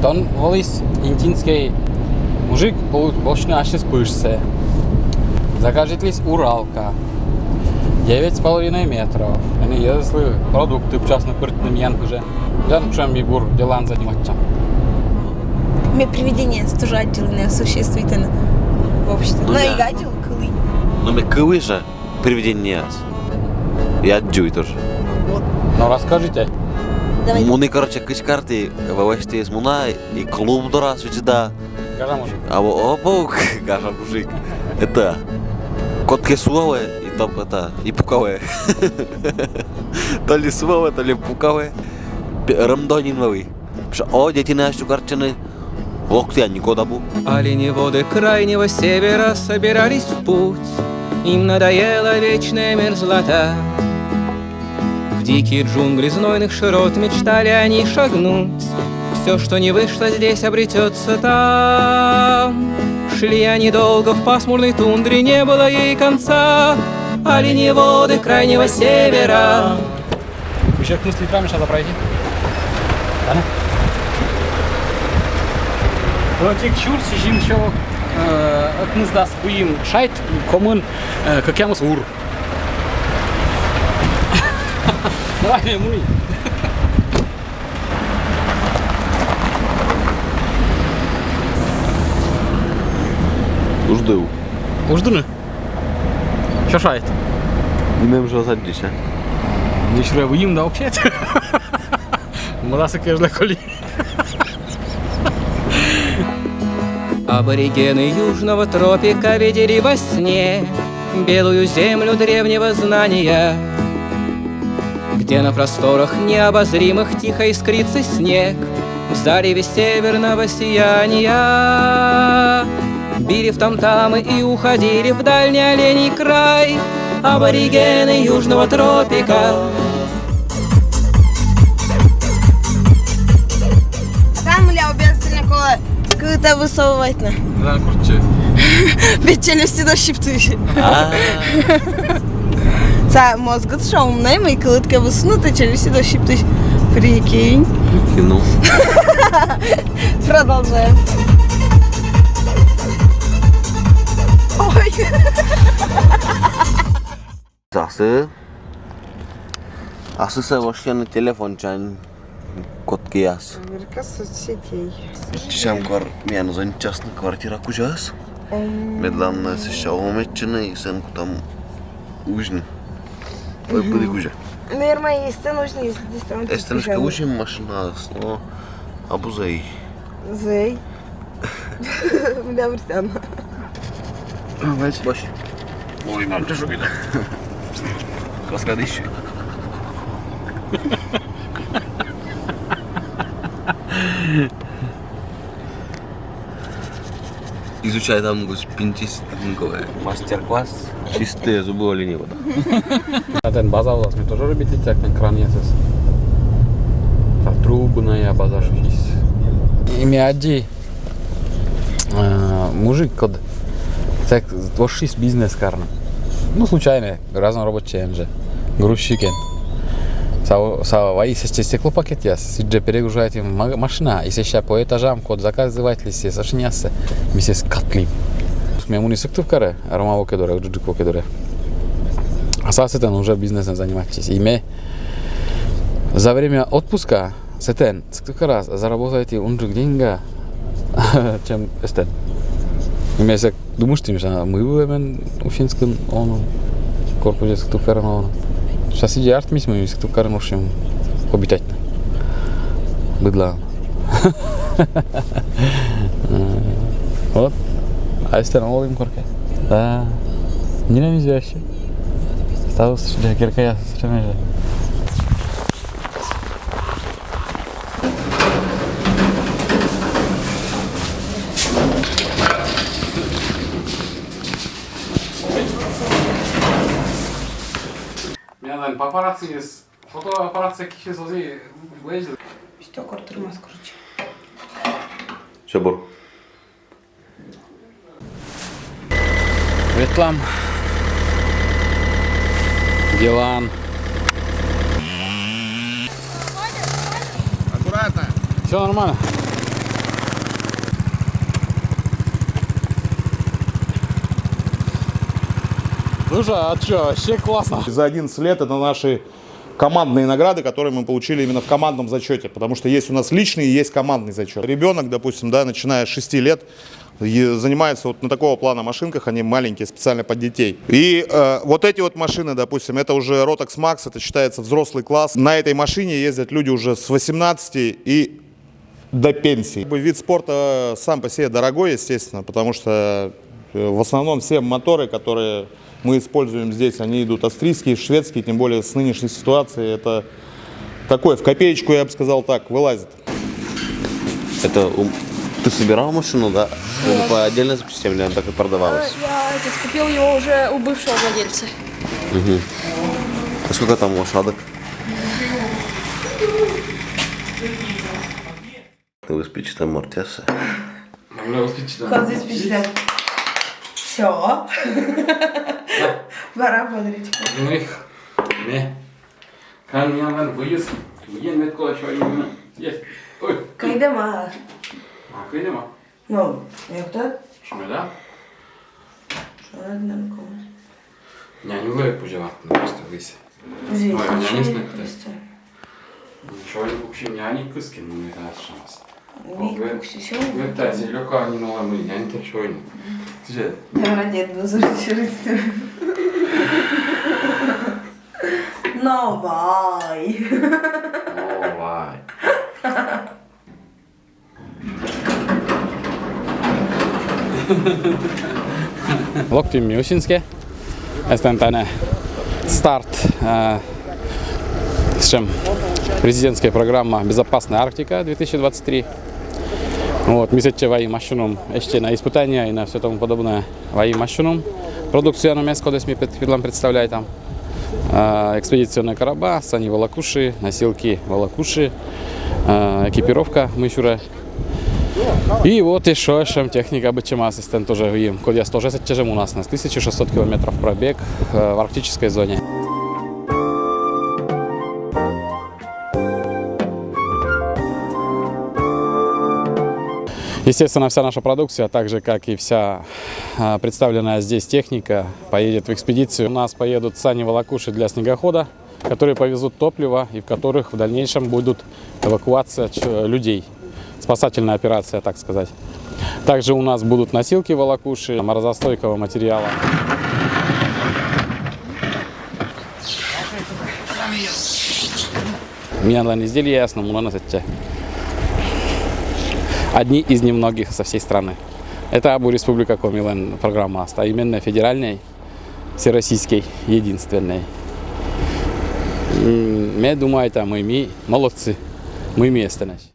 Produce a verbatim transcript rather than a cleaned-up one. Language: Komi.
Тон воліс интинский мужик, пол-, полшны ассьыс пыжсӧ. Закажитліс уралка. Девять с половиной метров. Ӧні йӧзыслы продукты пӧ чӧскыд пыртны миян пыжӧ. Тан кутшӧм ми бур делаӧн заниматчам. Ме привидениеяс тоже аддзылі, найӧ существительнӧй. Вообще-то. Ну, найӧ аддзылі кылі. Но ме кывза жӧ привидениеяс. И аддзуа тоже. Но расскажите. Давай. Муні, короче, кыдз картӧ, вӧсясьыс муна, и клуб дорас видзӧда. Гажа мужик. А во, о, бог, гажа мужик. Это, кодкӧ сулалӧ, и топ это, и пукалӧ. То ли сулалӧ, то ли пукалӧ. Пе-, рӧмдӧ нин вӧлі. Ш-, о, детина ещё картчыны. Локтӧ, а некод абу. Олени воды крайнего севера собирались в путь. Им надоела вечная мерзлота. В дикие джунгли знойных широт мечтали они шагнуть. Все, что не вышло здесь, обретется там. Шли они долго в пасмурной тундре, не было ей конца. Олени воды крайнего севера. Кыдз ӧкмыс литра мешада пройти. Ладно. Лӧтик сюрс, сизим сё, э, ӧкмысдас куим шайт, комын, э, кӧкъямыс ур. Давай, муні. Уждыв. Уждыны? Чо шайт? Ниме жӧ ӧз аддзы, а? Ещё выйым да вообще. Мудас кежлӧ коли. Аборигены южного тропика видели во сне белую землю древнего знания, где на просторах необозримых тихо искрится снег в зареве северного сияния. Били в там-тамы и уходили в дальний оленей край аборигены южного тропика. Там, мыля, обязательно колӧ кылытӧ высовывать на. Да, круче. Ведь челюсти дощиптысь. А. Са мозгыд шо умнӧй, мый кылыд кӧ высунны, то челюсти дощиптысь. Прикинь. Ну. Продолжаем. Ой. Сасӧ. Асьсӧ вошйӧны телефонсянь кодкӧ ас. Проверка соцсетей. Сэтшӧм квар-, миян зонтчасны квартира кузяс. М. Медлам на сэсся олӧмӧдчыны, и сэн кутам узьны. Ой, пыді кузя. Наверное, и сэн узьны, если ты там. Эстӧн ещё узим машинаыс, но абу зэй. Зэй. Мыля выртан. Бач. Ой, мам, ты шо, беда. Каскад ещё. Изучай там, гусь, пинтис, там, мастер-класс. Чистые зубы оленевода. А тэн база вылас ме тоже рубить литча, тэн кранъясыс. Та трубная база шуис. И ме аддзи, а, мужик, код так вошис бизнес карны. Ну, случайно, разнорабочий эн жӧ. Грузчик эн. Са, са вайис эсчи стеклопакетъяс, сідз жӧ перегружайтім ма-, машина, и сэсся по этажам, код заказывайтліс сійӧ сошенияссӧ, ми сійӧс катлім. Ме муні Сыктывкарӧ, Рома вокӧ дорӧ, Джуджик вокӧ дорӧ. А са сэтӧн уже бизнесӧн занимайтчис. И ме за время отпуска сэтӧн Сыктывкарас заработайті унджык деньга, чем эстӧн. И ме сэк думыштім, мый вылӧ мен Уфимскын овны, кор позьӧ Сыктывкарын овны. Сэсся сідзи артмис, мый Сыктывкарын, в общем, обитайтны. Быдлаын. Вот. А эстӧн овлім коркӧ. Да. Нинӧм известно. Ставыс жӧ керкаяс сэтшӧмӧсь жӧ. Миян папарацци, фотоаппарат сэк кисьыс оз и лэдз. Всё, кор тырмас, короче. Всё, бур. Ветлам. Делаӧн. Аккуратно. Всё нормально. Слушай, а что, вообще классно. За одиннадцать лет это наши командные награды, которые мы получили именно в командном зачете, потому что есть у нас личный и есть командный зачет. Ребенок, допустим, да, начиная с шести лет, занимается вот на такого плана машинках, они маленькие, специально под детей. И э, вот эти вот машины, допустим, это уже Rotax Max, это считается взрослый класс. На этой машине ездят люди уже с восемнадцати и до пенсии. Вид спорта сам по себе дорогой, естественно, потому что э, в основном все моторы, которые мы используем здесь, они идут австрийские, шведские, тем более с нынешней ситуацией это такой в копеечку, я бы сказал так, вылазит. Это ты собирал машину, да? Или по отдельной запчастям, или она так и продавалась? Я этот, купил его уже у бывшего владельца. Угу. А сколько там лошадок? Выспичь там Мортеса. Козы спичат. Все. Пора бодрить. Ну их. Не. Кан миян выйыс. Выйын мед колӧ сёйны. Есть. Ой. Кайдема. А кайдема. Ну, это. Шмеда. Что надо нам кому? Нянь улы пужа вахтын просто выйыс. Ой, нянь исны кыты. Сёйны пуксим, нянь кыскин, ну это шанс. Вик пуксим. Век та зелёка не мала мы, нянь та сёйны. Сыӵе. Давай дед вызовет. Давай. Давай. Локтім Усинске. Эстӧн тані старт э, сэтшӧм президентская программа «Безопасная Арктика две тысячи двадцать три». Вот, ми сэтчӧ вайим машинаӧн эшшӧ на испытания и на все тому подобное. Вайим машинаӧн продукциямес, кодӧс ми педлам, представляйтам. Э, экспедиционные короба, сани-волокуши, носилки, волокуши, э, экипировка мый сюрӧ. И вот ещё сэтшӧм техника быдсямаӧсь, эстӧн тоже выйим. Кодъяс тоже сэтчӧ жӧ мунасны. Тысяча шестьсот километров пробег э, в арктической зоне. Естественно, вся наша продукция, так же как и вся э, представленная здесь техника, поедет в экспедицию. У нас поедут сани-волокуши для снегохода, которые повезут топливо и в которых в дальнейшем будут эвакуация людей. Спасательная операция, так сказать. Также у нас будут носилки-волокуши морозостойкого материала. Миянлӧн изделияяс но мунӧны сэтчӧ. Одни из немногих со всей страны. Это абу Республика Комилӧн программаыс, а именно федеральный, всероссийский, единственный. М, ме думайта, мый ми молодцы, мый ми эстӧнӧсь.